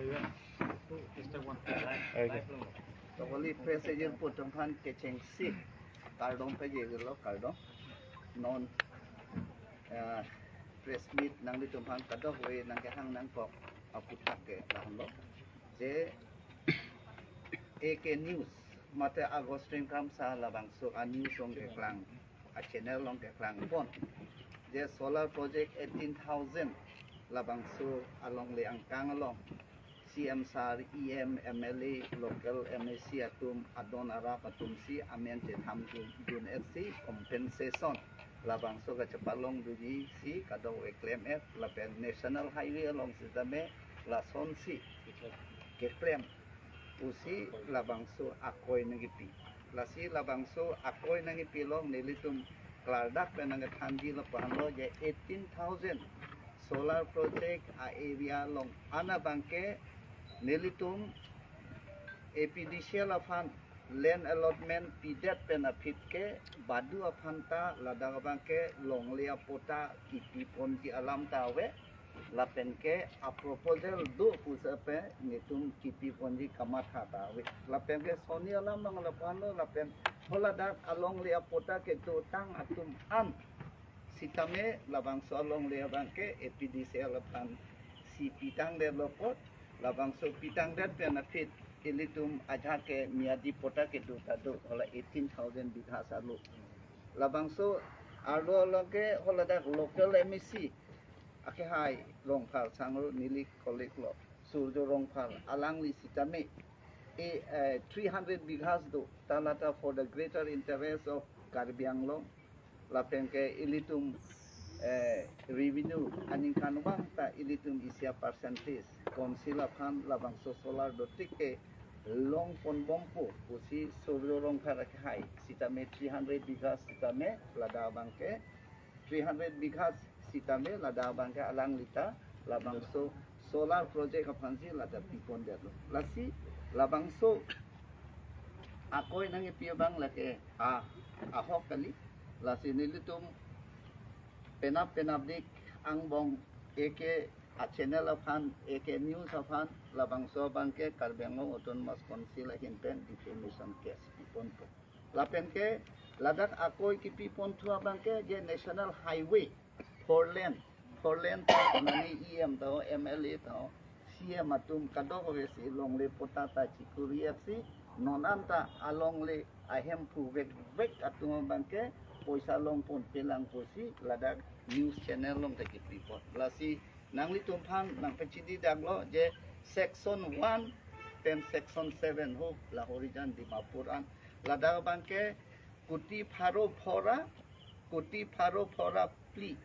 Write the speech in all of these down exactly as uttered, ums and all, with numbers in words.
Okay. Tongoli press agent pu atum aphan kechengsi kardom pajirlo, kardom. Non, eh, press meet nanglitum aphan kadokave nangkehang nangkok aphuthak ke lahenlo. Je A K News mate Augustine Kramsa labangso a-news along keklang, a-channel along keklang pon. Je solar project eighteen thousand labangso alongle angkang along C M sir, E M, M L A, local M A C atum, adon arap atum si amen chetham dun, dun-etsi compensation labangso kachepalong dunji si kadokave klem-et, lapen National Highway along sitame lasonsi keklem pusi labangso akoi nangkipi. Lasi labangso akoi nangkipi along nelitum klardak pen nangkethanji lapu-anlo je eighteen thousand solar project a-area along an abangke nelitum A P D C L aphan land allotment pidet pen aphi ke badu aphan ta ladak abangke longle apatta kipi ponji alam ta ave. Lapen ke a-proposal do pusi pen netum kipi ponji kamatha ta ave. Lapen ke soni alam abang lapu-anlo, lapen holadak alongle apatta kedotang atum an sitame labangso alongle abangke A P D C L aphan si pitangdetlo apot, labangso pitangdet pen aphi ilitum ajahak ke miyadi patta kedo ta do, hala eighteen thousand bighas arlo. Labangso arlo along ke holadak local M A C akehai Rongphar sangro, neli colleague lo, Surjo Rongphar, alangli sitame, e, eh, three hundred bighas do, ta lata for the greater interest of Karbi Anglong, lapen ke ilitum, eh, revenue aningkanvang ta ilitum isi a-percentage council aphan labangso solar dotik ke long ponbompo pusi Surjo Rongphar akehai sitame three hundred bighas sitame ladak abangke three hundred bighas sitame ladak abangke alangli ta labangso solar project aphansi ladak pipondetlo. Lasi labangso akoi nangkipi abang lake a, ahok kali. Lasi nelitum penap penapdik angbong A K a-channel aphan, A K News aphan labangso abangke Karbi Anglong Autonomous Council ahin pen defamation case piponpo. Lapen ke ladak akoi kipi ponthu abangke je National Highway four lane, four lane ta nani E M ta ho, M L A ta ho, C M atum kadokave si longle patta ta chikuri-etsi, non anta alongle ahemphu vekvek atum abangke poisa long ponpelang pusi ladak news channel along ta kipi pon. Lasi nanglitum aphan nangpachinidaklo je section one pen section seven ho Lahorijan Dimapur an, ladak abangke kuti pharo phora, kuti pharo phora phli,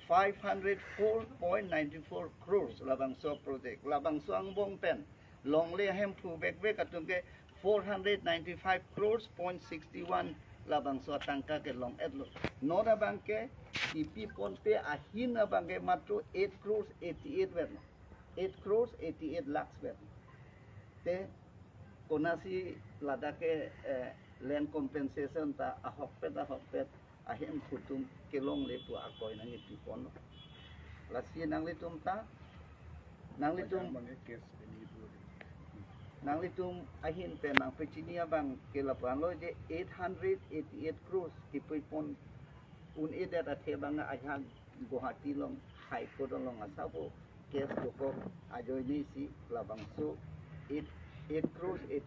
five hundred four point nine four crores labangso project, labangso angbong pen longle ahemphu vekvek atum ke four hundred ninety-five crores point sixty-one labangso atangka ke long-etlo. Non abangke kipi ponpe ahin abangke matro eight crores eighty-eight vet, eight crores eighty-eight lakhs vet. Te konatsi ladak ke, eh, land compensation ta ahokpet ahokpet ahemphu atum kelongle pu akoi nangkipi ponlo. Lasi nanglitum ta, nanglitum, nanglitum ahin pen nangpachini abangke lapu-anlo je eight hundred eighty-eight crores kipi pon un-edet athe abang ajahak Guwahati along High Court along asabo case dokok ajoine si labangso eight, eight crores eight,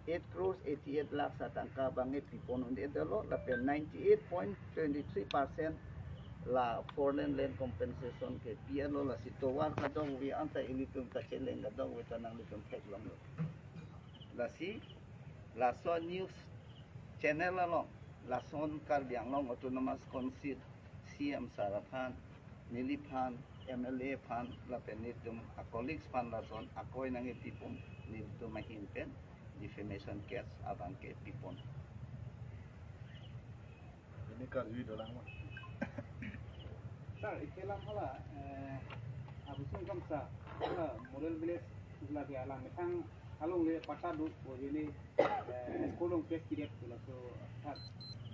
eight crores eighty-eight lakhs atangka abangke pipon un-edetlo, lapen ninety-eight point twenty-three percent la four lane land compensation ke pi-etlo. Lasi tovar kadokave anta ilitum kacheleng kadokave ta nanglitum theklonglo. Lasi laso news channel along lason Karbi Anglong Autonomous Council C M sir aphan, neliphan, M L A aphan, lapen nelitum a-colleagues aphan lason akoi nangkipi pon, nelitum ahin pen defamation case abangke pipon. Ini Karbi dolang ma. Sir, ike alam hala, eh, Augustine Kramsa, hala Model Village, hala ke alam methang alongle patta do, bo jene, eh, kolong pes kiret, laso, sir,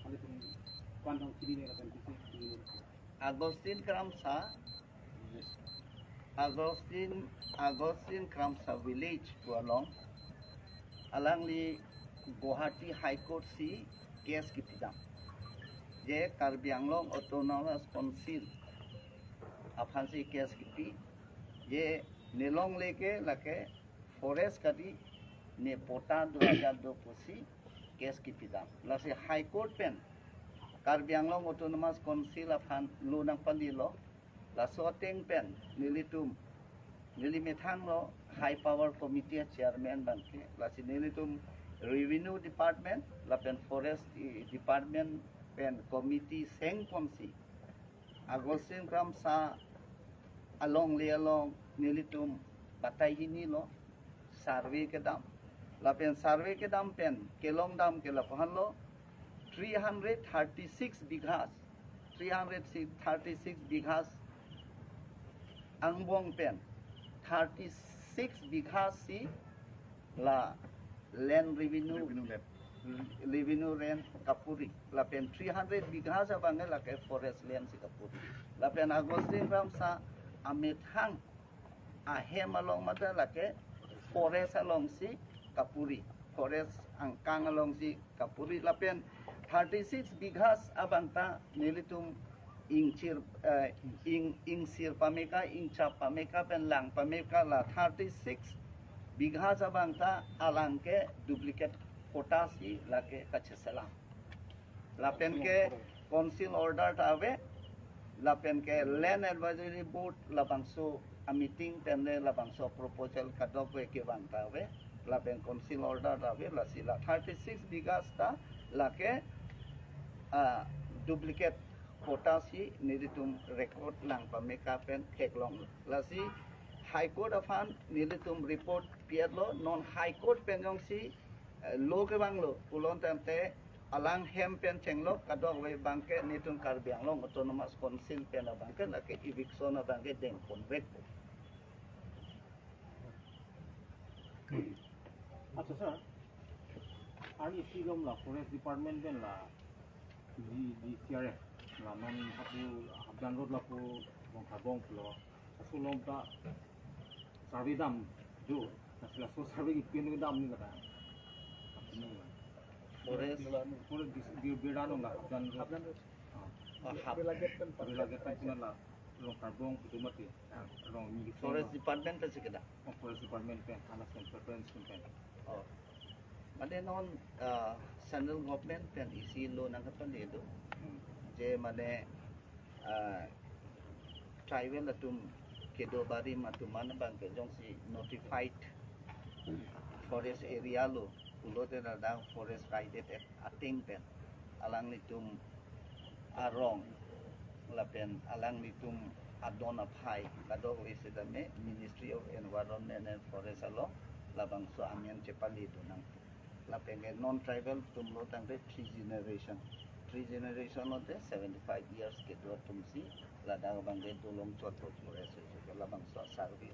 hala tum pandong chinine lapen kisi chinine. Augustine Kramsa, Augustine, Augustine Kramsa Village pu along, alangli Guwahati High Court si case kipidam. Je Karbi Anglong Autonomous Council aphan si case kipi. Je ne longle ke lake forest kadi, ne patta do hajar do pusi case kipidam. Lasi High Court pen Karbi Anglong Autonomous Council aphan lo nangpalilo. Laso ateng pen nelitum, neli methang lo High Power Committee chairman abangke, lasi nelitum Revenue Department lapen Forest, eh, Department pen committee sengponsi Augustine Kramsa alongle along nelitum batai hini lo, survey kedam. Lapen survey kedam pen kelongdam ke lapuhan lo, three hundred thirty-six bighas, three hundred thirty-six bighas angbong pen thirty-six bighas si la land revenue, Revenue land. Revenue land kapuri. Lapen three hundred bighas abangke lake forest land si kapuri. Lapen Augustine Kramsa amethang ahem along mate lake forest along si kapuri, forest angkang along si kapuri. Lapen thirty-six bighas abangta nelitum ingchir, eh, ing, ingsir pameka, ingchap pameka pen lang pameka, la thirty-six bighas abangta alangke duplicate patta si lake kacheselam. Lapen ke council order ta ave, lapen ke Land Advisory Board labangso a meeting pen le labangso proposal kadokave kevang ta ave, lapen council order ta ave, lasi la thirty-six bighas ta lake, ah, duplicate patta si nelitum record lang pameka pen theklong. Lasi High Court aphan nelitum report pi-et lo, non High Court pen jongsi, eh, lo kevanglo pulo tangte alang hem pen chenglok, kadokave abangke nelitum Karbi Anglong Autonomous Council pen abangke lake eviction abangke dengponvek. Accha sir, arni isi along la Forest Department pen la D, DCRF la non hapu Hapdan Road lapu Longkarbong pulo, laso along ta survey dam jo, laso survey kipin dam ni kata. Forest. Forest di, di beda non la Hapdan Road. Hapdan Road. Ah. Ah, hap. Bela gate pen, bela gate pen la Longkarbong pu mati. Ah, along ni Forest Department ta si kedam. Oh, Forest Department pen, hala Central Range pen. Oh. Mane non, ah, Central Government pen isi lo nangkapale do. Hmm. Je mane, ah, tribal atum kedo barim atum an abangke jongsi notified forest area lo pulote ladak forest raided at-, ateng pen alanglitum arong lapen alanglitum adon aphai kadokave setame Ministry of Environment and Forest along labangso amen chepale do nang. Lapen ke non tribal atum lo tangte three generation. Three generation lote seventy-five years kedo atum si ladak abangke dolong chot forest, labangso survey.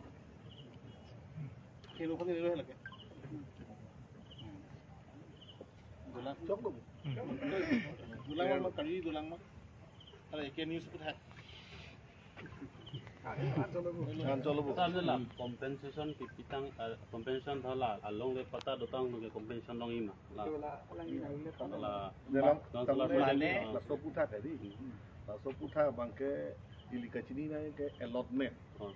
Kilo kami lo lagi. Dolang. Chok lo. Dolang ma, kali dolang ma. Are ke news put hai. Kan cholo bo. Sir, la compensation kipitang, ah, compensation thala alongle patta dotang ke compensation dong ima. La, la, Dalam, council dalam, mane, ah, laso aphuthak tadi. Hmm. Laso aphuthak abangke ili kachinine ke allotment. Oh.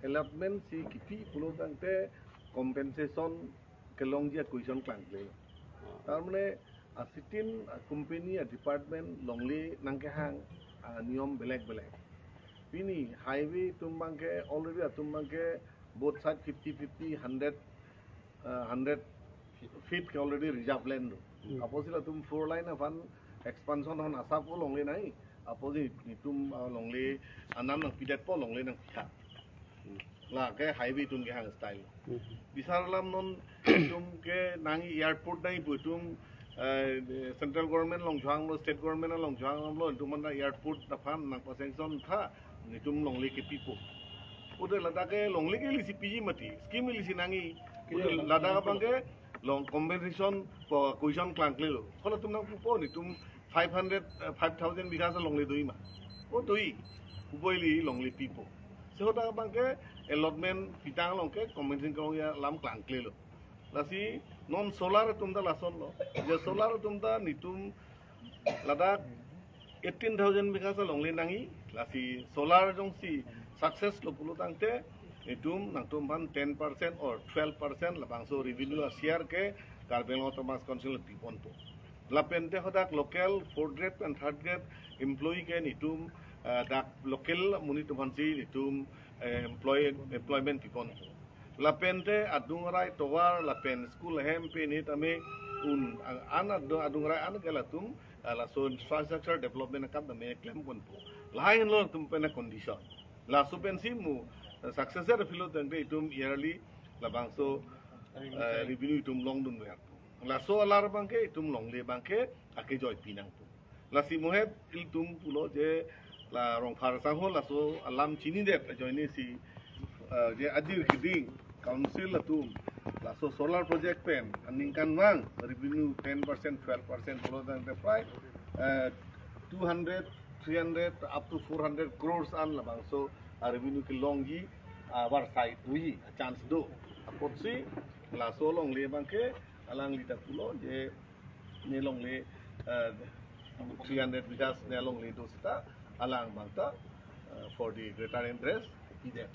Allotment si kipi pulo tangte compensation kelongji a-question klangkle. Oh. Tar mane asitin a-company a-department longle nangkehang aniyom belek belek. Pini highway atum abangke already atum abangke both side fifty fifty, hundred, uh, hundred feet ke already reserve land do. Hmm. Apotsi latum four lane aphan expansion hon asap longle nai. Apotsi netum, uh, longle anam nangpidetpo longle nangpitha. Hmm. Lake highway atum kehang style. Hmm. Bisar alam non netum ke nang airport nangji pu netum, eh, central government along chohanglo, state government along chohanglo, netum anta airport aphan nangpa-sanction tha, netum longle kepipo. Ode ladak ke longle ke ilisi piji mati, scheme ilisi nangji. Ode ladak abangke long compensation pu question klangklelo. Hala atum nangpupo netum five hundred, eh, five thousand bighas alongle do ima. O do-i. Pupo ili longle pipo. Hoda abangke allotment pitang along ke compensation kong ya lam klangklelo. Lasi non solar atum ta lasonlo. Je solar atum ta netum ladak eighteen thousand bigha sa longle nangji. Lasi solar jongsi success lo pulo tangte netum nangtum aphan ten percent or twelve percent labangso revenue a share ke Karbi Anglong Autonomous Council piponpo. Lapente hadak local fourth grade and third grade employee ke netum, eh, dak local amonit aphansi netum, eh, employ employment piponpo. Lapente adung arai tovar lapen school ahem pen tame un an adung adung arai an ke latum, eh, laso infrastructure development akam tame klemponpo. Lahai henlo latum pen condition. Laso pensi mo, eh, success er pulo tangte itum yearly labangso, eh, revenue itum longdunver. Laso alar abangke itum longle abangke akejoi pinangpo. Lasi mohet ilitum pulo je la Rongphar sangho laso alam chinidet ajoine si, eh, je adir keding council atum laso solar project pen aningkanvang revenue ten percent, twelve percent pulo tangte prai, eh, two hundred, three hundred up to four hundred crores an labangso a revenue kelongji, ah, avarsai doji, a chance do. Apotsi laso longle abangke alangli ta pulo je ne longle, eh, three hundred bighas ne longle do seta alang abang ta, eh, for the greater interest pidet.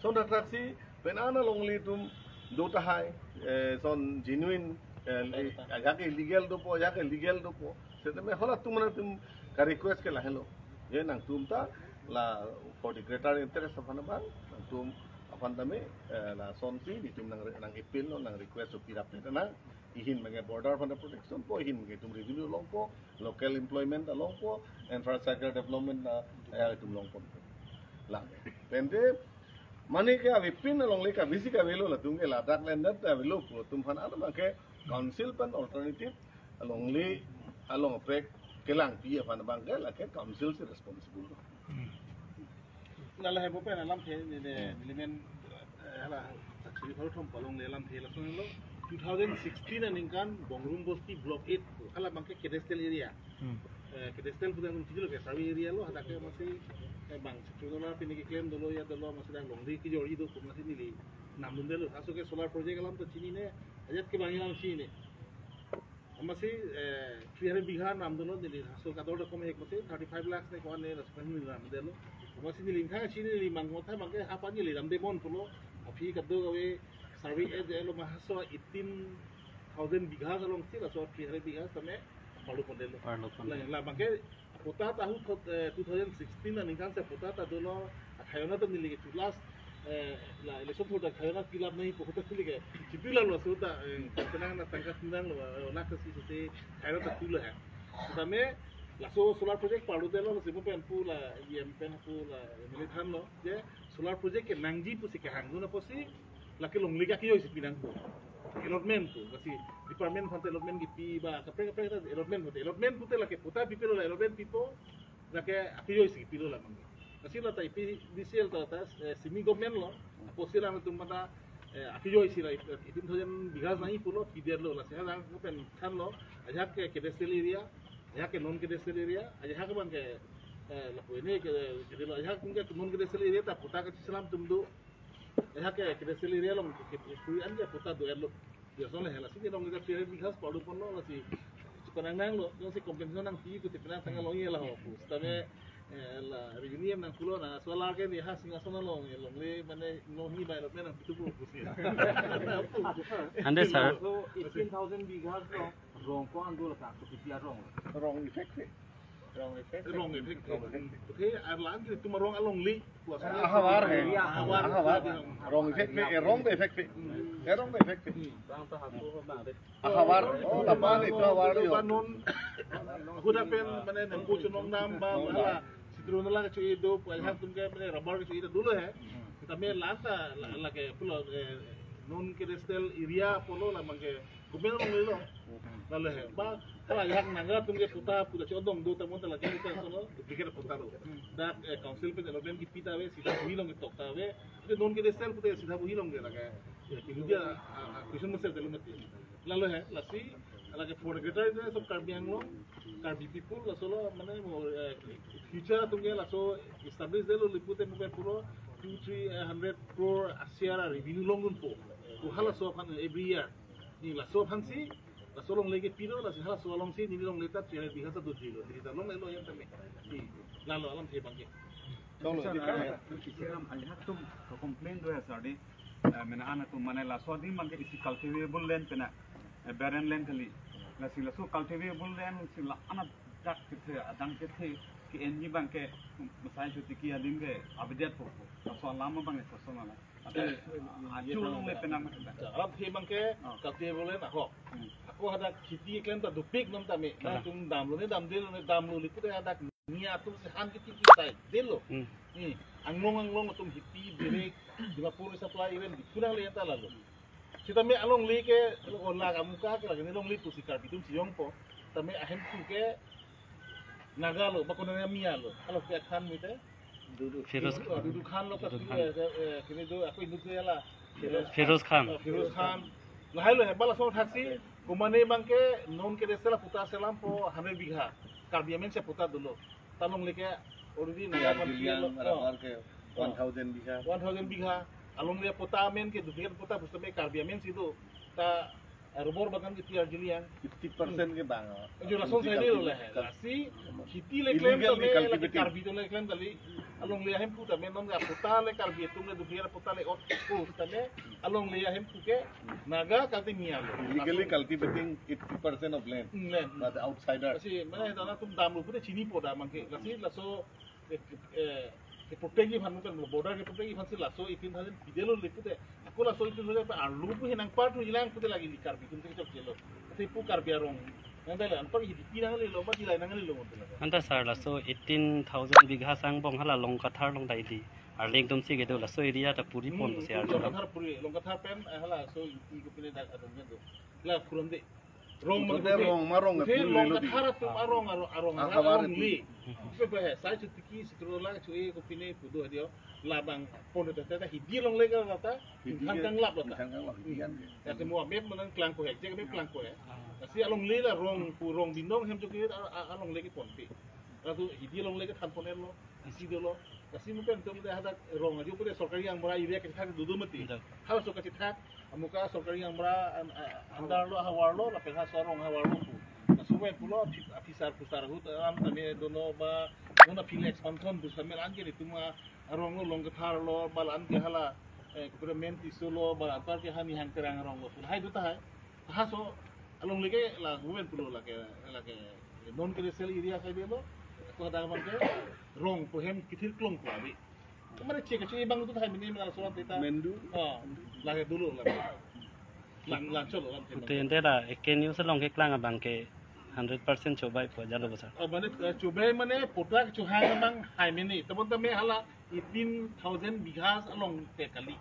So, dak taksi pen ana longle atum do tahai, eh, son genuine, eh, ajahak illegal dopo, ajahak illegal dopo. Setame halatum anatum ka request ke lahelo. Je nangtum ta la for the greater interest aphan abang, nangtum aphan tame, eh, lasonsi netum nang, nang appeal lo, nang request lo pirap te nang. Ihin menge border aphan protection po, ihin menge itum revenue longpo, local employment longpo, infrastructure development, eh, itum longpo. Lang. Pente mane ke avepin alongle ke bisi ke avelo latum ke ladak lendat avelo pu atum aphan abangke council pen alternative alongle along apek kelangpi aphan abangke lake council si responsible. Hmm. Lala hebo pen alamthe ne, ne, hmm, nelimen, eh, hala, chiri pharu thom palong le alamthe lason lo. Two thousand sixteen aningkan Bongrung Bosti Block eight ko, hala abangke cadastral area. Hmm. Eh, cadastral punya nung chijilo ke survey area lo, hadak ke masih, eh, bang, sekitar dolar pini keklem dolo ya dolo, masih dak longle kejor ido ko masih neli namdundelo. Aso ke solar project alam ta chinine, ajat ke bang alam chinine. Amatsi, eh, three hundred bigha namdolo neli laso kador da kom hek mate thirty-five lakhs ne ko-an ne laso kan neli namdelo. Amatsi neli ingkang chinine neli mangkotha mangke hapan neli namde mon pulo. Aphi kadokave survey area lo ma laso eighteen thousand bigha alongsi laso three hundred bigha tame parlu pondelo. Parlu pondelo. La, la mangke patta ta ahut, eh, two thousand sixteen aningkan si patta ta dolo, akhayona ta neli ke chulas, eh, la election patta akhayona pilap nai patta neli ke chipilap lo suta, eh, tenang na tangka tenang lo, eh, onak si suti khayona ta tulo hai. Tame laso solar project parlodetlo, si mo pen pu la, E M pen pu la, M L A thanlo, je solar project ke nangji pusi kehang dun apotsi, lake longle ke akejoi si pinangpo. Allotment pu, lasi department aphan te allotment kipi ba, kaprek kaprek ta allotment pu te, allotment pu te lake patta pipilo la allotment pipo, lake akejoi si pilo la mangke. Lasi la ta A P D C L ta, ta, eh, semi government lo, apotsi la atum mata, eh, akejoi si la, eighteen thousand bigha nai pulo, pidetlo, lasi hala ko pen thanlo, ajahak ke cadastral area, ajahak ke non cadastral area, ajahak abangke, eh, lapu ini ke, ke lo, ajahak ke non cadastral area ta patta ke selam atum do, ajahak ke cadastral area along ke, ke, ke, an ke patta do-etlo. Ya, soalnya hela si nong kita pilih bighas parlu ponlo lasi. Chukang nanglo, jongsi compensation nangpi pu te penang tangka longji la ho pu. Tame, eh, la revenue nangpulo na, solar ke ni ha Singhason along, eh, longle mane longji bai lo nangpi tu pu pusi. Ante, sir. So, eighteen thousand bighas lo, rong ko-an do la ka, so kipi arong. Rong effect se. Rong effect. Rong effect. Rong effect. Oke, arlan ke itum arong alongle. Ahavar he. Ahavar. Ahavar. Rong effect pe, eh, rong effect pe. Eh, rong effect pe. Rong ta hatu ho bang de. Ahavar. Oh, lapan itu ahavar yo. Lapan non. Huda pen mane nempu chunong dam ba hala. Citronella ke chui do, pu ajahak atum ke mane rubber ke chui do dolo he. Tame la ta la, lake pulo, eh, non cadastral area pulo la mangke government longlelo. Lalu he, ba, hala ajahak nangga atum ke patta pu ta chodong do ta mon ta lake ta sono duplicate patta lo. Dak, eh, council pen allotment kipi ta ave, sita bohi along ketok ta ave. Ante non cadastral pu te sita bohi along ke lake. Ya, kilu dia, ah, ah, question mesti delo mati. Lalu he, lasi, lake for the greater interest of Karbi Anglong, Karbi people, laso lo, mane mo, eh, future atum ke laso establish detlo le pute mo ke puro two, three hundred crore asar a revenue longdunpo. Ko halaso aphan every year. Ni laso aphansi, laso alongle ke pilo, lasi halaso alongsi, neli longle ta three hundred bigha ta dodilo, neli ta longlelo yang tame. Ni, lalo alamthe abangke. Sir, eh, isi ram, ah, ya, tum, to complain do ya, sir, di. Eh, mena ana tum mane laso adim abangke isi cultivable land pena, eh, barren land kali. Lasi laso cultivable land si la ana dak kethe, adang kethe, ke-enji abangke, masai chuti ki adim ke, abidat po, po. Laso alam abangke, laso alam. Ate, ah, achu longle penang. Alamthe abangke, Oh. cultivable land ahok. Hmm. Ako hadak kheti keklem ta dopik non tame. Kalang. Nangtum damlo ne damdelo ne damlo le pute hadak nia atum si han kiti ki sai delo. Hmm. Hmm. Anglong anglong atum Hipi, Berek, Dimapur supply even Diphu nangle ta lalo. Sitame alongle ke, o la kamuka ke lagi ne longle pusi Karbi atum si jongpo. Tame ahemphu ke Naga lo, ba konat Mia lo. Alo ke Khan mite. Dudu. Firoz. Oh, Dudu Khan lo Dudu katu, Khan. Eh, eh, kini do, ako inut lo ya la. Firoz. Firoz Khan. Oh, Firoz Khan. Lahai lo, he, bala so thaksi, komane abangke non ke desa la puta selam po hundred bigha. Karbi amen si puta dolo. Ta longle ke already Naga T R Gilliang lo. Oh. Rubber ke Oh. one thousand bigha. One thousand bigha. Alongle puta amen ke duplicate puta pusitame Karbi amen si do. Ta, eh, rubber bagan ke T R Gilliang. Fifty percent ke bang. Jo lason sai delo le. Lasi, kheti le klem Illegally tame, lagi cultivating. Karbi atum le klem kali. Alongle ahemphu tame non ke puta le Karbi atum le duplicate puta le ot pusitame. Alongle ahemphu ke Naga kate Mia lo. Illegally Lason. Cultivating eighty percent of land Hmm, land. By the outsiders. Lasi, mane dana atum damlo pute chinipo da abangke. Lasi, laso eh, eh, ke protect ji aphan kan border ke protect ji aphan si laso eighteen thousand pidelo le pute. Ako laso eighteen thousand pa arlo pu henang part hu jilang pute lagi di Karbi atum si chok jelo. Ate pu Karbi arong. Nang dale anpar hi di pinang le lo ma di lai nang le lo mo pute lagi. Anta sir, laso eighteen thousand bigha sangbong hala Long Kathar along dai di. Arleng atum si kedo laso area ta puri pon Hmm, si itu arlo. Long Kathar puri, Long Kathar pen, eh, hala so i ko pine dak adong kedo. La phuron de. Rong Pute mangkute. Rong ma rong Pute puri Long lo di. Kathar atum Ah. arong, arong, arong, Ah, arong, havar arong itu. Li. Pe pe he, sai chu tiki, si tro la, chu e ko pine pu do dia. Labang pon ta ta hi di longle ka ta. Hi di Kan ke, kang lap lo ta. Kan kang lap, hi di kan ke. Ya temo map manang klang ko he, je map klang ko he. Lasi alongle la rong pu rong binong hem chu ke a, a, alongle ke ponpe. Laso hi di longle ke than pon lo. Isi dolo. Lasi mo pen tum de hadak rong ajo pute sorkari gaonbura area kachethak dudu mati. Betul. Halaso kachethak, amuka sorkari gaonbura an, a, andar lo havar lo, lapen ha sorong havar lo pu. Laso pen pulo, phi-, aphisar pusar ahut, alam tame dono ba, mona phile expansion pusitame la-an ke netum arong lo Long Kathar lo, ba la-an ke hala, eh, Kukuremen Tisso lo, ba la-an ke hani Hangterang arong lo. Hai do tahai. Halaso alongle ke la government pulo lake, lake non ke resel area sai delo. Ko hadak abangke rong pu hem kithir klong pu abi. Kemana cek cek abang tu hai mini mana soal teta. Mendu. Oh, lake dulu lake. Lang lang cholo lang. Pute ente la K K News along keklang abangke hundred percent chobai pu jalo besar. Oh, mane, eh, chobai mane puta chohang abang hai mini. Tebon tame hala eighteen thousand bighas along te kali.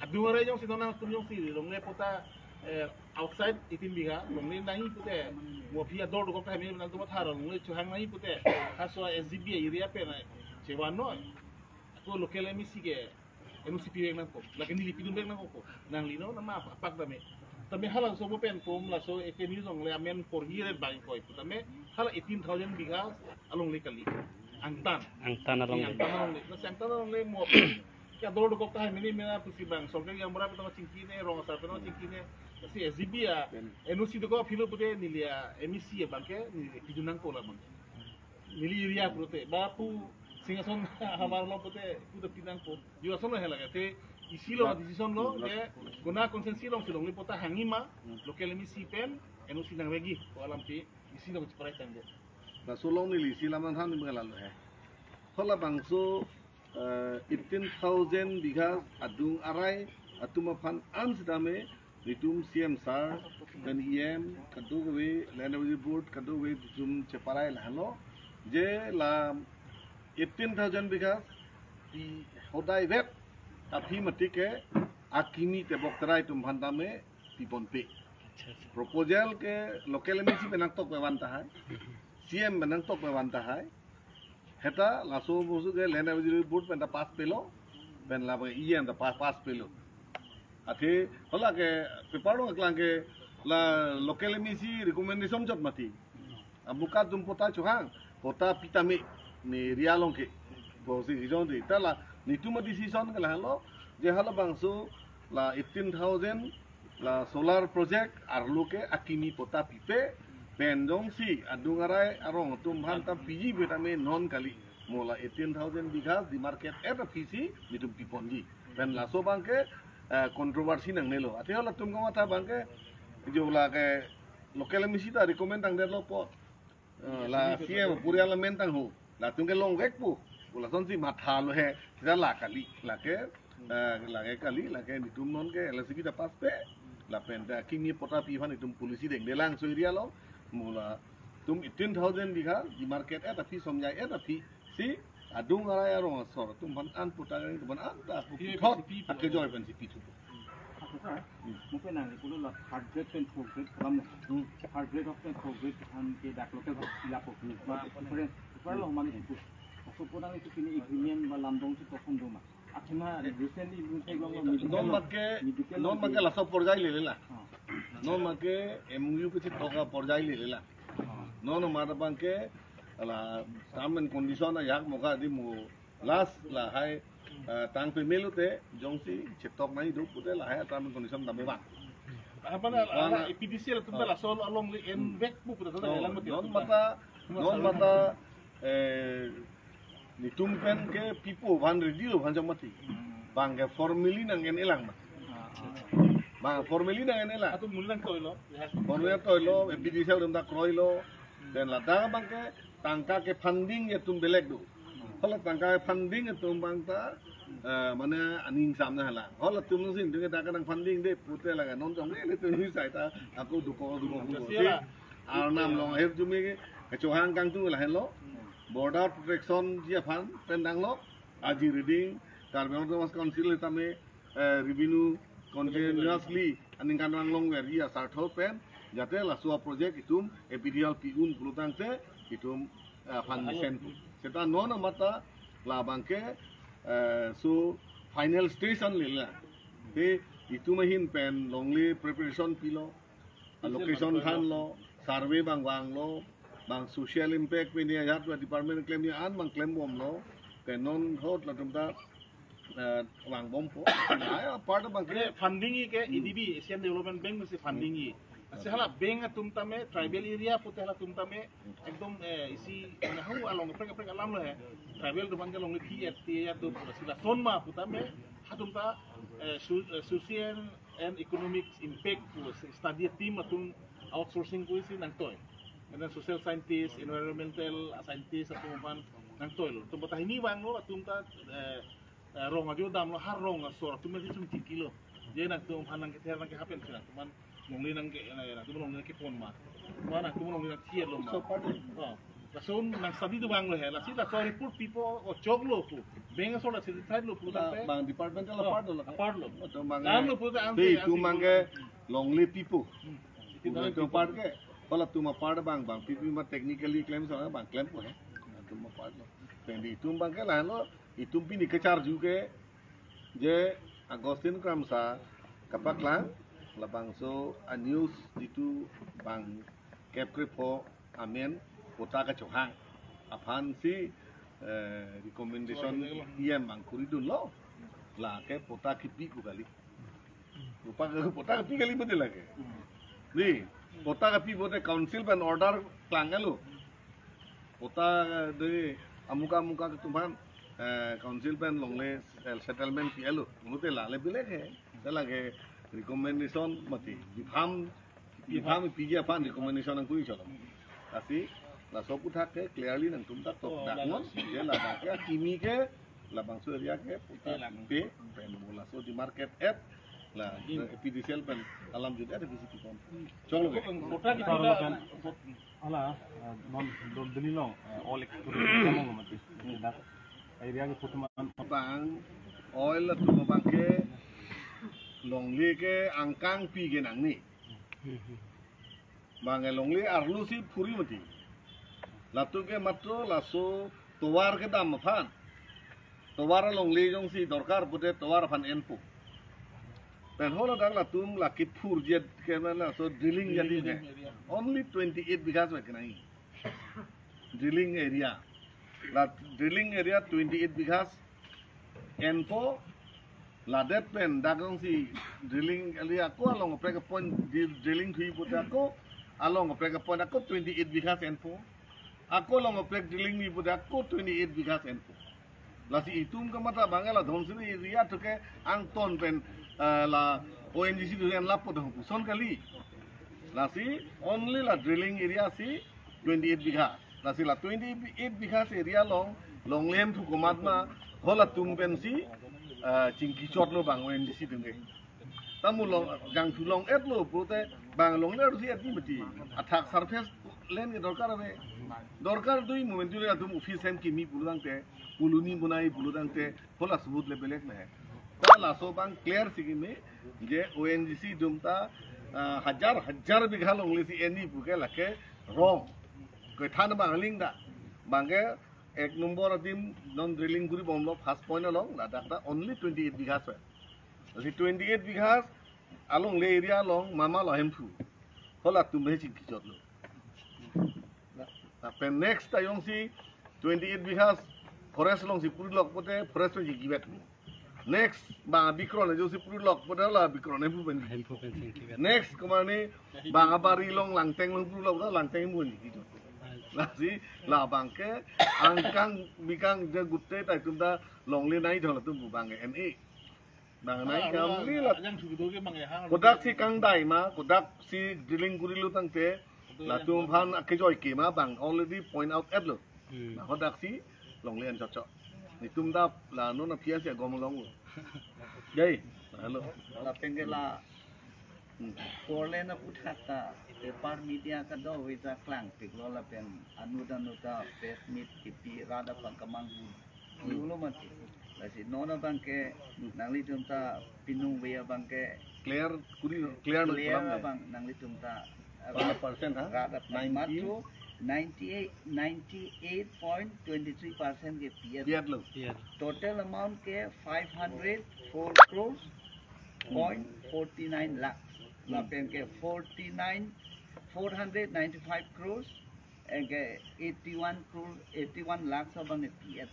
Adung arai jongsi nonang atum jongsi longle puta, eh, outside eighteen bigha longle nangji pute, mo aphi ador dokok tahai mini nangtum athar longle chohang nangji pute, halaso S G B area pen chevan noi. Ako local M A C ke N O C pivek nangpo, lake neli pidunvek nangpo, nangli no nama apak tame. Tame halaso mo pen pom laso K K News along le amen porhi re bang koi pu tame hala eighteen thousand bighas alongle kali. Angtan. Angtan alongle. Angtan alongle. Lasi angtan alongle mo ke ador dokok tahai mini mena pusi bang sorkari gaonbura pen chingki ne, rong asar pen chingki ne. Lasi S G B a N O C dokok aphi lo pute neli a M A C abangke neli pidun nangpo labang. Neli area pulote ba pu Singhason havar lo pute pu ta pi nangpo. Ju ason lo he lake te isi lo decision lo ke kona constituency along si longle puta hangji ma local M A C pen N O C nangvekji ko alam pi isi lo cheparai tanglo. Laso along neli isi lam nangthan ni mengalalo he. Hala bangso, eh, eighteen thousand bighas adung arai atum aphan an sitame netum C M sir, pen E M, kadokave, Land Revenue Board, kadokave netum cheparai lahelo. Je la eighteen thousand bighas pi hodai vet aphi mati ke akimi tebok terai atum aphan tame piponpe. Acha, acha. Proposal ke local M A C pen nangtok pe van tahai, C M pen nangtok pe van tahai. Heta laso bosu ke Land Revenue Board pen ta pass pelo, pen la E M ta pass, pass pelo. Athe hala ke paper along keklang ke la local M A C recommendation chot mati. Amuka atum puta chohang, puta pi tame ne area along ke. Bosi hijong de ta la Itum a-decision ke lahelo, je halabangso la eighteen thousand la solar project arlo ke akimi patta pipe, pen jongsi adung arai arong atum aphan ta piji pu tame non kali. Mo la eighteen thousand bigha demarcate et aphi si itum piponji. Pen laso abangke, eh, controversy nangnelo. Athe halatum kamatha abangke, jo lake local M A C ta recommend tangdetlo po. Eh, la C M puri alam men tangho. Latum ke longvek pu. Pu lasonsi mathalo he. Sita la kali. Lake, eh, lake kali. Lake itum non ke L S P ta pass pe. Lapen ta akimi patta pi aphan itum policy dengdelang so area along. Mo latum eighteen thousand bigha demarcate et aphi, somjai et aphi si adung arai arong asor atum aphan an patta kali atum aphan an ta pu Pi-, pithot pi-, pi-, ake joy pensi pithu. Ako sir, Hmm. Mungkin nang ikulo la third grade pen fourth grade kalam na. Hmm. Third grade of pen fourth grade han ke dak local ba sila po. Hmm. Ma, different, different lo mani itu. Ako po nang itu kini agreement ba lamdong si tokon do ma. Akhirnya recently itu saya bilang lo medical Non lo. Make, Medical non lo make ke. Laso porjai lelela. Ah. Non make M O U ke si toka porjai lelela. Ah. Non mata abangke la term and condition ayak moka di mo last lahai, eh, tang pemelo te jongsi chetok nai do pute lahai term and condition dame bang. Apa na, Bang, ala A P D C L atum ta ah. Laso alongle en Hmm. vek pu puta Oh, dalam mati non atum mata, ta. Non mata, eh, itum pen ke pipo aphan ready lo aphan jong mati. Hmm. Bang ke formally nang en-elang mati. Ah. Bang formally nang en-elang. Atum muli nangtoilo. Formally nangtoilo, A P D C L atum ta kroilo. Hmm. Pen ladak abangke tangka ke funding atum belek do. Hala tangka funding atum abang ta, eh, mane aning samna hala. Hala atum si itum ke tangka nang funding de pute lake non jong le itum sai ta ako duko duko duko. Kasi si la. Arnam along ahir jumi ke kechohang kangtung lahenlo. Border protection ji aphan pen danglo. Aji reading Karbi Anglong Autonomous Council tame, eh, revenue continuously aningkan vang longver ji asartho pen jate laso project itum A P D L pi un pulotangte itum, eh, aphan mesen pu. Seta non mata labangke, eh, so final stage an lelela. Te itum ahin pen longle preparation pilo, location thanlo, survey bang vanglo, bang social impact pen ajat ba department klem ni an bang klembomlo, te non hot latum ta, eh, vangbompo. Lahai apart abangke Mane funding ke Hmm. A D B, Asian Development Bank si funding. Hmm. Asi hala bank atum tame, tribal area pute halatum tame, ekdom, eh, isi nahu along kaprek kaprek alam lo he. Tribal atum ke longle thi et thi ya do pura sila son ma pu tame, hatum ta, eh, su-, eh, social and economic impact pu study team atum outsourcing pu si nangtoi. And then social scientist, environmental scientist atum aphan nangtoilo. Atum ta hini vanglo atum ta, eh, eh, rong ajo damlo, har rong asor atum si sum tikilo. Je nangtum aphan nangkether nangkehapen si nangtum aphan longle nangke, eh, nangtum longle nangkepon ma. Ma nangtum longle nangthiet lo ma. So, pardon. Oh. Lason nang study do vanglo he. Lasi laso report pipo o choklo pu. Bank asor la certified lo pu La, tangte. Bang department la Oh, part lo la. Apart lo. Atum bang Dam lo pu ta ang Te te itum ang bang ke longle pipo. Hmm. Itum Itum part ke. Hala atum apart bang, bang pipi ma technically klem sa bang klempo he. Atum apart lo. Te itum bang ke lahelo, itum pini kecharju ke je Augustine Kramsa kapaklang labangso a-news jitu bang kep krepho amen patta kachohang aphan si, eh, recommendation E M bang kuri dunlo, lake patta kipi ko kali. Rupa ke patta kipi kali betul lake. Ni, patta kipi bote council pen order klang alo. Patta de amuka amuka atum aphan, eh, council pen longle, eh, settlement pi alo. Mute lale bilek he. Te lake recommendation mati. Bifam, bifam piji aphan recommendation nangkuri cholo. Lasi laso aputhak ke clearly nangtum ta tok Oh, dak lalu non. Si. Je ladak ke akimi ke labangso area ke patta Iya, lang. Pe pen mo laso demarcate et la Hmm. A P D C L pen alam jut et V C P kon. Cholo ke. Patta kita Sir, ada kan? Hala, eh, non dol dili long, eh, all exploration kamu mati. Dak area ke putuman. Bang oil atum abang ke longle ke angkang pi ke nangne. Bang longle arlo si phuri mati. Latum ke matro laso tovar kedam aphan. Tovar longle jongsi dorkar pute tovar aphan enpo. Pen hala dak latum lake phur jet ke mana so drilling jadi ke. Drilling area. Only twenty-eight bighas ba kenai. Drilling area. La drilling area twenty-eight bighas. enpo, ladet pen dak jongsi drilling area ako along kaprek a-point dri-, drilling thuji pute ako along kaprek a-point ako twenty-eight bighas enpo. Ako along kaprek drilling thuji pute ako twenty-eight bighas enpo. Lasi itum kamatha abang la Dhansiri area atum ke angton pen, eh, la O N G C atum enlapo dong puson kali. Lasi only la drilling area si twenty-eight bigha. Lasi la twenty-eight bighas area along longle hemphu komat ma, halatum pensi, eh, chingki chotlo bang O N G C atum ke. Tamu long jangthu long-etlo pute bang longle arsi et ni mati. Athak surface land ke dorkar ave. Dorkar do-i, momentum le atum office hem kimi pulo tangte, colony bonai pulo tangte, hala subut le belek le. Ta laso abang clear si kimi je O N G C atum ta, ah, hajar hajar bigha longle si en-i pu ke lake wrong. Kethan abang aling ta. Abang ke ek number adim non drilling kuri bomlo first point along, ladak ta only twenty-eight bighas ave. Lasi twenty-eight bighas along le area along mama lo hemphu. Halatum he chingki chotlo. Lapen next ta jongsi twenty-eight bighas forest alongsi purilok pute forest alongsi kivek. Next bang Bikron jongsi purilok pute la Bikron hemphu pen. Hemphu pen chingki vet. Next kemane bang abari along Langteng along purilok pute Langteng hemphu pen chingki chot. Lasi la abang ke angkang bikang je gutte ta itum ta longle nai dhol atum pu abang ke en-e. Bang nai Ah, kam ah, li la. Yang sudah ke mang ya, ha, Kodak si kangdai ma, kodak si drilling kurilo tangte, Itu latum yang aphan akejoi ke ma bang already point out-etlo. Hmm. Na kodak si longle an chotchot. Itum ta la non aphi asi agom longlo. Dei, halo. Lapen ke la Hmm. Four lane aputhak ta paper media kadokave ta klangpiklo lapen anut anut ta press meet kipi rat aphan kemanghu. Ulo mati. Lasi non abang ke nanglitum ta pinung ve abang ke Clear kuri, clear no clear kolam le. Abang nanglitum ta One percent, ha? Rat aphan Ninety? Matro ninety-eight, ninety-eight point twenty-three percent ke P F. P F lo. P F. Total amount ke five hundred four crores point forty-nine lakhs. Hmm. Lapen ke forty-nine, four hundred ninety-five crores, eh, ke eighty-one crore, eighty-one lakhs abang ke P F.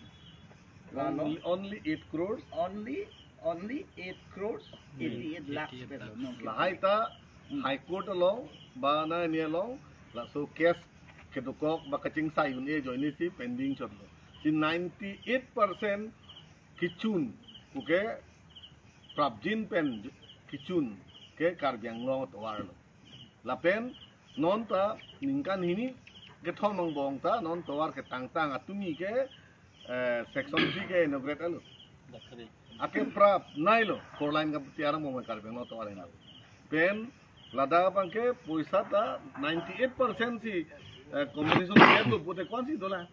Lalo. Only, only eight crores? Only, only eight crores, Hmm. eighty-eight lakhs. Eighty-eight lakhs. Pe lo, no, Lahai ta Hmm. High Court along, ba na ni along, laso case kedokok ba kachingsai un-e ajoine si pending chotlo. Si ninety-eight percent kechun, okay, prapjin pen kechun ke Karbi Anglong atovar lo. Lapen non ta ningkan hini kethom angbong ta non tovar ketangtang atumi ke, eh, section three ke inaugurate alo. Ake prap nai lo, four lane kaputiar mo Karbi Anglong tovar hini. Pen ladak abang ke poisa ta ninety-eight percent si, eh, compensation ke lo pute ko-an si dolang.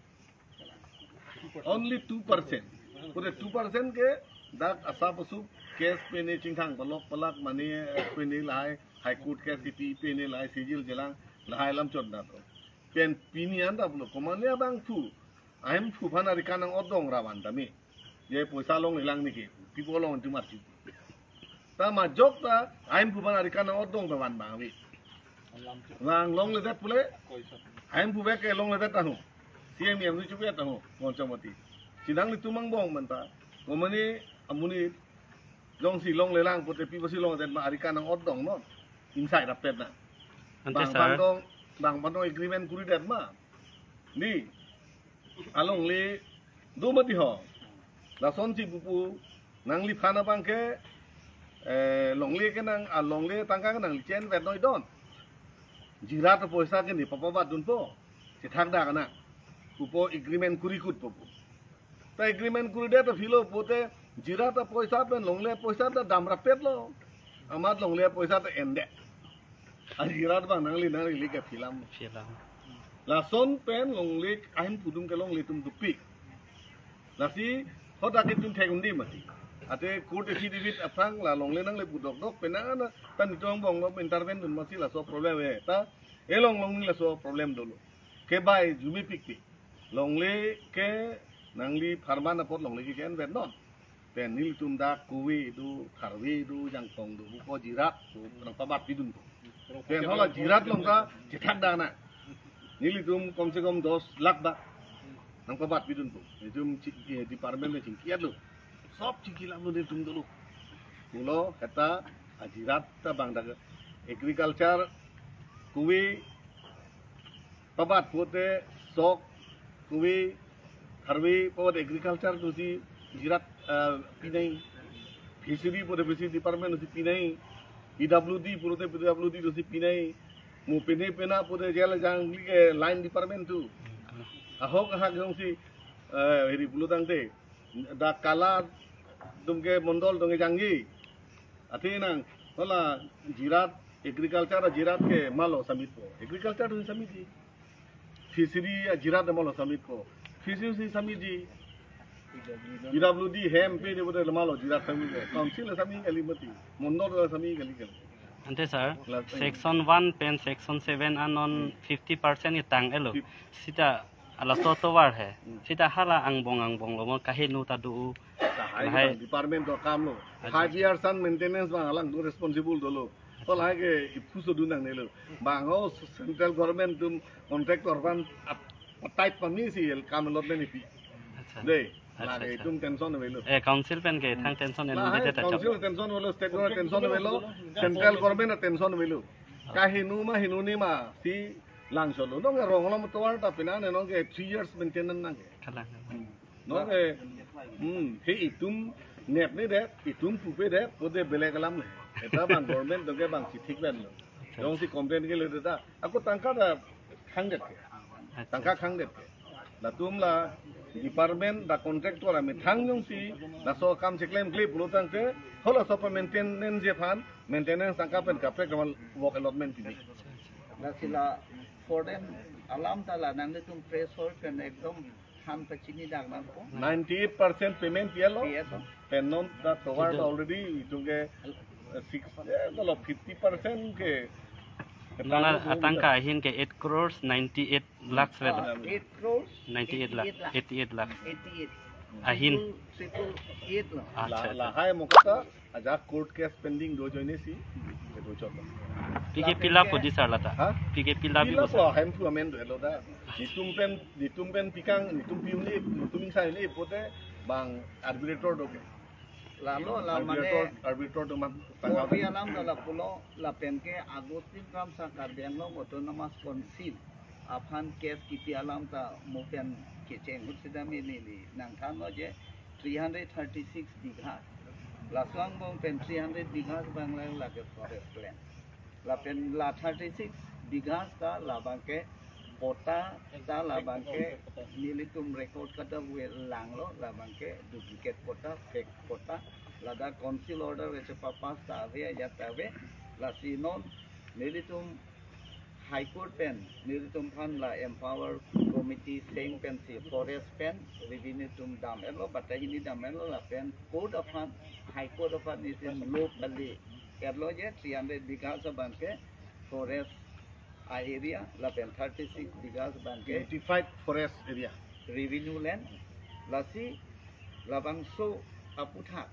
Only two percent. Pute two percent ke dak asap asuk case pene chingthang palok palak mane, eh, pene lahai High Court case kipi pene lahai sijil jelang lahai alam chot dato. Pen pini anta pulo komatne abangphu ahemphu aphan ari kanang odong ra van tame. Ye poisa longlelang neke. Pipo long tu mati. Ta majok ta ahemphu aphan ari kanang odong ta van bang ave. Vang longledet pule. Ahemphu bek ke longledet tahu. C M M ni chupe tahu. Konchamati. Chinang ni tumang bong menta. Komane amonit jongsi longlelang pute pi basi longledet ma ari kanang odong non. Inside rapet na. Ante Bang sir. Bang dong, bang bang dong agreement kuridet ma. Ni alongle do mati ho. Lasonsi pupu nangliphan abang ke, eh, longle ke nang, ah, longle tangka ke nangli chen vet noi don. Jirat poisa ke ne papabat dunpo. Chethak dak na. Pupo agreement kurikut pupu. Ta agreement kuridet ta philo pute jirat poisa pen longle poisa ta dam rapet lo. Amat longle poisa ta endet. Ajirat bang nangli nangli ke philam. Philam. Lason pen longle ahemphu atum ke longle atum dopik. Lasi hodak itum thek un-e mati. Ate court affidavit aphrang la longle nangle pudok dok penang ana tan itum bong lo intervene dun masi laso problem e. Ta elong long ni laso problem dolo. Kebai jumi pikpik. Longle ke nangli pharman apot longle ke ken vet non. Pen nelitum dak kove do, tharve do, jangkong do, ko jirat do, nang pabat pidun po. Pen hala jirat long ta chethak dak na. Nelitum kom se kom dos lakh dak nang pabat pidun po. Nelitum chi-, eh, department le chingki-etlo. Sob chiki lam lo de tum dulu. Pulo kata ajirat ta bang dak agriculture kove pabat pote sok kove harve pabat agriculture dosi jirat, eh, pinai, fishery pote fishery department dosi pinai, P W D pote P W D dosi pinai, mo pene pena pote jel jangli ke line department tu. Ahok ahak jongsi, eh, hiri pulo tangte. Dak kala atum ke mondol atum ke jangji. Athe nang, hala jirat, agriculture jirat ke malo samitpo. Agriculture atum samitji. Fishery jirat malo samitpo. Fishery samitji. P W D hem pe de bote malo jirat samitpo. Council samit kali mati. Mondol samit kali kali. Ante sir, la- section one pen section seven anon fifty percent itang elo. Fif- Sita ala so tovar he. Hmm. Sita hala angbong angbong lo mo kaheno ta do. Lahai lahai. Department do kam lo. Acha. Five years an maintenance bang alang do responsible dolo. Acha. To lahai ke ipuso dunang nelo. Bang ho central government atum contractor bang ap-, type pamisi el kam allotment ipi. Acha. Dei. Acha, lake acha. Itum tension avelo. Eh, council pen ke thang tension el lahai bede ta chap. Council tension avelo, state government tension avelo, central government tension avelo. Kaheno ma heno ni ma si lang solo. Nonke rong alam tovar ta pina ne nonke three years maintenance nangke. Kalang. Hmm. Nonke, hmm, he itum nepne det, itum pupe det, pote belek alam le. Eta bang government nonke bang chithik pen lo. Acha. Jongsi complain ke le ta. Ako tangka ta khangdet ke. Acha. Tangka khangdet ke. Latum la department dak contractor amethang jongsi laso akam cheklemkle pulo tangte, hala so pa maintenance aphan, maintenance tangka pen kaprek kamal work allotment pini. Lasi la foreign alam ta la nanglitum press hall pen ekdom than pachini dak nangpo. Ninety-eight percent payment piya lo. Piya to. Pen non ta tovar ta already itum ke, eh, six, eh, lo fifty percent ke. Non la atangka ahin ke eight crores ninety-eight lakhs vet. Ah, eight crores, ninety-eight lakh, eighty-eight lakh. Eighty-eight lakh. Eighty-eight. Ahin. Triple, triple eight lo. Acha, la, acha. Lahai mo kata, ajak court case pending do ajoine si, ke do chot. Pi ke pilap po di sir lata? Ha? Pi ke pilap po sir? Pilap po, hem pu amen do lo da. Netum pen, netum pen pikang, netum pi un-e, netum ingsai un-e pote bang arbitrator do ke. Lalo la mane arbitrator, arbitrator do man tanggal. Korbi alam ta la pulo lapen ke Augustine Ramsa Karbi Anglong Autonomous Council aphan case kipi alam ta mo pen kecheng hut sida me neli nangthanlo je three hundred thirty-six bigha. Laso angbong pen three hundred bigha bang lang lake forest land. Lapen la thirty-six bigha ta labang ke patta ta labang ke nelitum record kadokave langlo, labang ke duplicate patta, fake patta. Ladak council order kechepapass ta ave, ajat ta ave. Lasi non nelitum High Court pen nelitum aphan la empower committee seng pensi forest pen revenue atum dam-etlo, batai hini dam-etlo lapen court aphan, High Court aphan nelitum lo kali etlo je three hundred bigha abang ke forest a-area lapen thirty-six bigha abang ke notified forest area, revenue land. Lasi labangso aputhak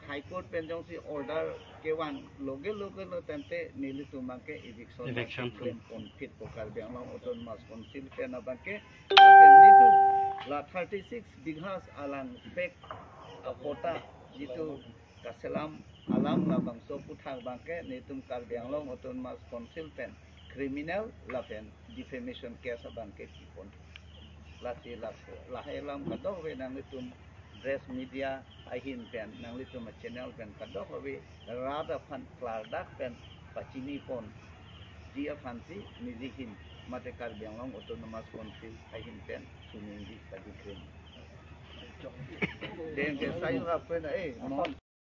High Court pen jongsi order kevang loge loge lo tangte nelitum abang ke eviction, eviction claim ponphitpo Karbi Anglong Autonomous Council pen abang ke. Lapen jitu la thirty-six bigha alang fake apatta jitu kaselam alam labangso aputhak abang ke netum Karbi Anglong Autonomous Council pen criminal lapen defamation case abang ke kipon. Lasi laso lahai alam kadokave nanglitum press media ahin pen nanglitum channel pen kadokave rat aphan klardak pen pachini ponji aphansi neli ahin mate Karbi Anglong Autonomous Council ahin pen suningri kadi krim. Deng ke sai rap pen, eh, mohon.